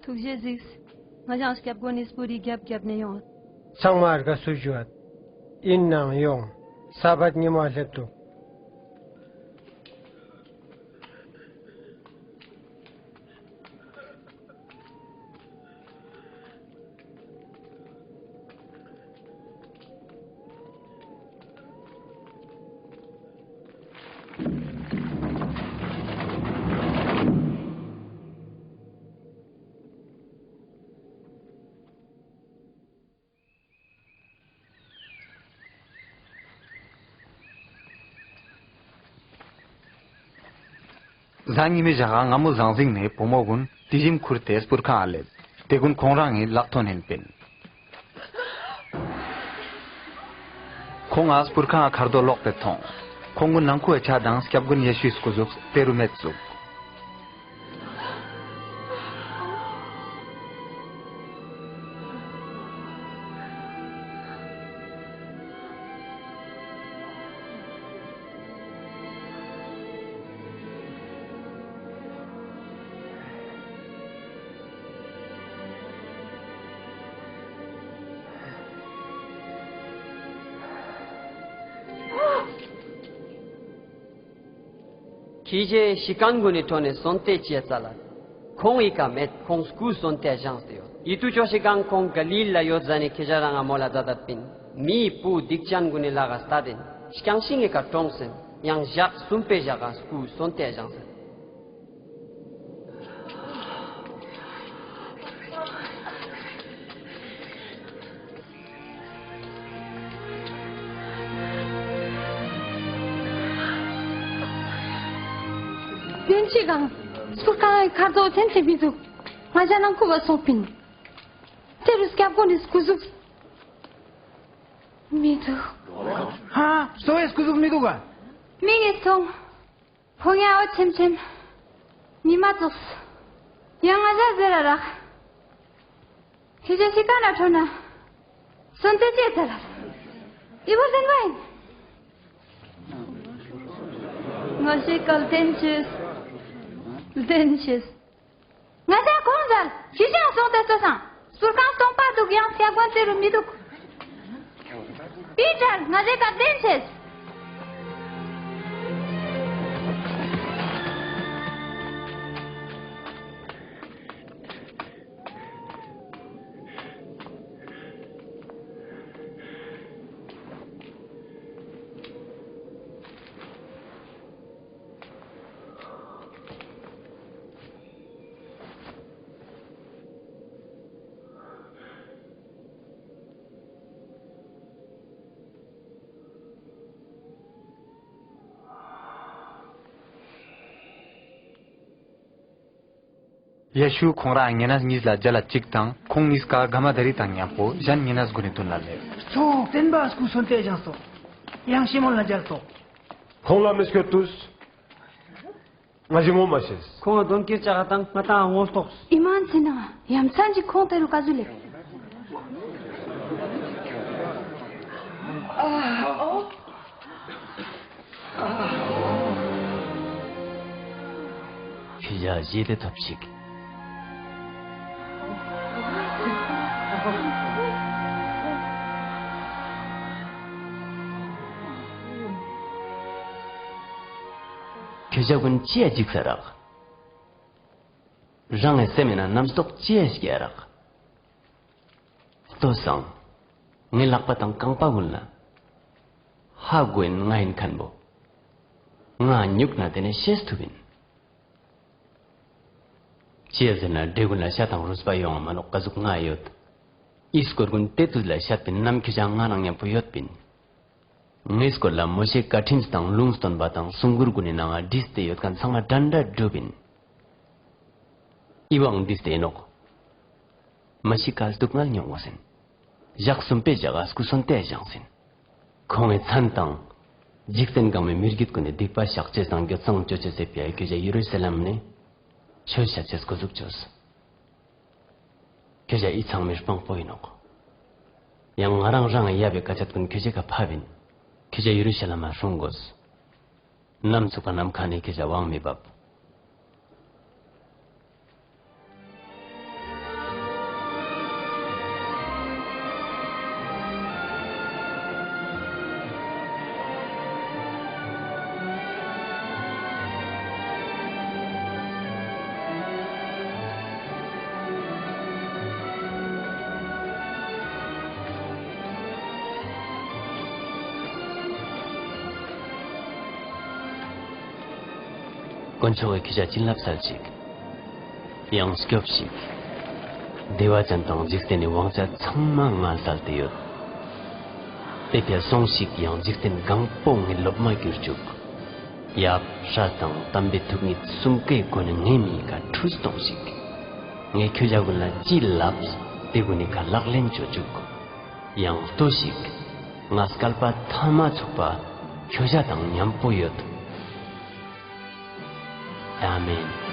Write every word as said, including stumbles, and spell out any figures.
ཐུགས་རྗེ་གཟིགས། ང་ཞའི་སྐྱབས་མགོན་ནི་སྤུར་རི་རྒྱབ་རྒྱབ་ནེ་ཡོང་། ཚང་མ་དགའ་བསུ་ཞུ་བ། ཨིན་ནའང་ཡོང་། ས་བད་ཉི་མ་སླེབས་དུག། གཟའ་ཉི་མའི་ཞག་ག་སྔ་མོ་ཟང་ཟིང་ནེ་བུ་མོ་གུན་དི་ཞིམ་ཁུར་ཏེ་སྤུར་ཁང་ང་ལེབས། ཏེ་གུན་ཁོང་རང་ངི་ལག་ཐོན་ཨིན་པིན། ཁོང་ང་སྤུར་ཁང་ང་ཁ་རྡོ་ལོག་སྟེ་ཐོང་། ཁོང་གུན་ནང་ཁུག་ག་ཆ་དང་སྐྱབས་མགོན་ཡེ་ཤུའི་སྐུ་གཟུགས་ཏེ་རུ་མེད་ཙུགས། ཁྱེ་ཞའེ་ཤི་ཁན་གུན་ནི་ཕྲོ་ནེ་སོན་ཏེ་ཅིའ་ཙལ་ལ། ཁོང་འི་ཀ་མེད། ཁོང་སྐུ་སོན་ཏེའ་ཞངས་ཏེ་ཡོད། འི་ཏུ་ཅོ་ཤི་ཁན་ཁོང་ག་ལིལ་ལ་ཡོད་ཟ་ནེ་ཁྱེ་ཞ་རང་ང་མོལ་ལ་ཛད་དད་པིན། མིའི་བུ་སྡིག་ཅན་གུན་ནི་ལག་ག་སྟད་དེན། རྐྱང་ཤིང་ངི་ཀ་གྲོངས་སིན། ཡང་ཞག་སུམ་པའེ་ཞག་ག་སྐུ་སོན་ཏེའ་ཞངས་སིན། ཏེན་ཅི་གང་། སྤུར་ཁང་ངི་ཁ་རྡོ་ཚན་ཚེ་མི་དུག། ང་ཞ་ནང་ཁུག་ག་སོང་པིན། ཏེ་རུ་སྐྱབས་མགོན་ནི་སྐུ་གཟུགས་མི་དུག། ཧ། གཙོ་བོའེ་སྐུ་གཟུགས་མི་དུག་ག། མི་ངི་སོང་། ཕོ་ཉ་འོ་ཆེམ་ཆེམ། ཉི་མ་ཙོགས། ཡང་ང་ཞའ་ཟེར་ར་རག། ཁྱེ་ཞ་ཤི་ཁན་ནི་ཕྲོ་ནེ་སོན་ཏེ་ཅིའ་ཙལ་ལ། འི་བོ་ཟེར་བ་ཨིན། ང་ཞའེ་ཀལ་ཏེན་ཅེས། ཏེན་ཅེས། ང་ཞའ་ཁོང་ཟལ། ཅི་ཞིག་སོང་སྟེ་ཙོགས་སང་། སྤུར་ཁང་སྟོང་པ་དུག། ཡང་སྐྱབས་མགོན་ཏེ་རུ་མི་དུག། པི་ཏར། ང་ཞའེ་ཀ་ཏེན་ཅེས། ཡེ་ཤུ་ཁོང་རང་ཉེ་གནས་ཉིས་ལ་ཇལ་ལ་ཅིག་དང་ཁོང་ཉིས་ཀ་ག་མ་དེ་རི་དང་ཉམ་པོ་ཞན་ཉེ་གནས་གུན་ནི་དུན་ལ་ལེབས། ཙོགས། ཏེན་བ་སྐུ་སོན་ཏེའ་ཞངས་སོ། ཡང་ཤི་མོན་ལ་ཇལ་ཏོག། ཁོང་ལ་མི་སྐྱོད་ཏུས། ང་ཞའེ་ངོ་མ་ཤེས། ཁོང་ང་དོན་ཀིར་ཅག་ག་དང་ང་ཏང་ངོ་ལྟོགས། འི་མན་ཚེ་ནང་ཡ་མཚན་ཅིག་ཁོང་ཏེ་རུ་ཀ་ཟུག་ལེབས། ཁྱེ་ཞ་ཞི་ལྟ་ཐོབ་ཤིག། ཁྱེ་ཞ་གུན་ཅིའ་ཇིགས་ས་རག། རང་ངི་སེམས་མི་ནང་རྣམ་རྟོག་ཅིའ་སྐྱེའ་རག། ལྟོས་སང་། ངའེ་ལག་པ་དང་རྐང་པ་གུན་ལ་ཧ་གོ་ཨིན། ང་ཨིན་ཁན་བོ། ང་ཉུག་ན་ཏེ་ནེ་ཤེས་ཐུབ་ཨིན། ཅིའ་ཟེར་ན་འདྲེ་གུན་ལ་ཤ་དང་རུས་པ་ཡོང་ང་མ་ནོག་ཀ་ཟུག་ང་ཡོད། འི་སྐོར་གུན་ཏེ་ཏུས་ལ་ཤད་པིན། ནམ་ཁྱེ་ཞ་ང་ནང་ཉམ་པོ་ཡོད་པིན། ངའེ་སྐོར་ལ་མོ་ཤེ་ཀ་ཁྲིམས་དང་ལུང་སྟོན་པ་དང་གསུང་མགུར་གུན་ནི་ནང་ང་བྲིས་ཏེ་ཡོད་ཁན་ཚང་མ་དྲན་དྲའ་གྲུབ་ཨིན། འི་བོའང་བྲིས་ཏེ་ཨིན་ནོག། མ་ཤི་ཀ་སྡུག་བསྔལ་མྱོང་ངོས་ཨིན། ཞག་སུམ་པའེ་ཞག་ག་སྐུ་སོན་ཏེའ་ཞངས་ཨིན། ཁོང་ངི་མཚན་དང་། འཇིག་རྟེན་གང་མོའེ་མི་རྒྱུད་གུན་ནི་སྡིག་པ་ཤགས་ཅེས་དང་གྱོད་ཚངས་ཅོ་ཅེས་སི་ཕིའ་ཁྱེ་ཞ་ཡེ་རུ་ཤ་ལེམ་ནེ་ཆོས་ཤད་ཅེས་གོ་ཟུག་ཅོས། ཁྱེ་ཞ་འི་ཚང་མའེ་སྤང་པོ་ཨིན་ནོག། ཡང་ང་རང་རང་ངི་ཡབ་བི་ཀའ་ཆད་གུན་ཁྱེ་ཞ་ཀ་ཕབ་ཨིན། ཁྱེ་ཞ་ཡེ་རུ་ཤ་ལེམ་མ་སྲུང་གོས། ནམ་ཚུག་པ་ནམ་ཁ་ནེ་ཁྱེ་ཞ་ཝང་མི་བབ། དཀོན་མཆོག་གི་ཁྱོ་ཞ་བྱིན་རླབས་སལ་ཅིག། ཡང་སྐྱོབས་ཤིག། བདེ་བ་ཅན་དང་འཇིག་རྟེན་ནི་དབང་ཆ་ཚང་མ་ངའ་སལ་ཏེ་ཡོད། ཏེ་ཕིའ་སོང་ཞིག། ཡང་འཇིག་རྟེན་གང་པོ་ངའེ་སློབ་མ་གྱུར་ཅུག། ཡབ་སྲས་དང་ཏམ་པའེ་ཐུག་ཉིད་གསུམ་ཀའེ་སྒོ་ནེ་ངའེ་མིང་ཁ་ཁྲུས་ཏོང་ཞིག། ངའེ་ཁྱོ་ཞ་གུན་ལ་ཅི་ལབས་ཏེ་གུན་ནི་ཁ་ལག་ལེན་ཅོ་ཅུག། ཡང་ལྟོས་ཤིག། ངའ་སྐལ་པ་ཐའ་མ་ཚུག་པ་ཁྱོ་ཞ་དང་ཉམ་པོ་ཡོད། ཨ་མེན།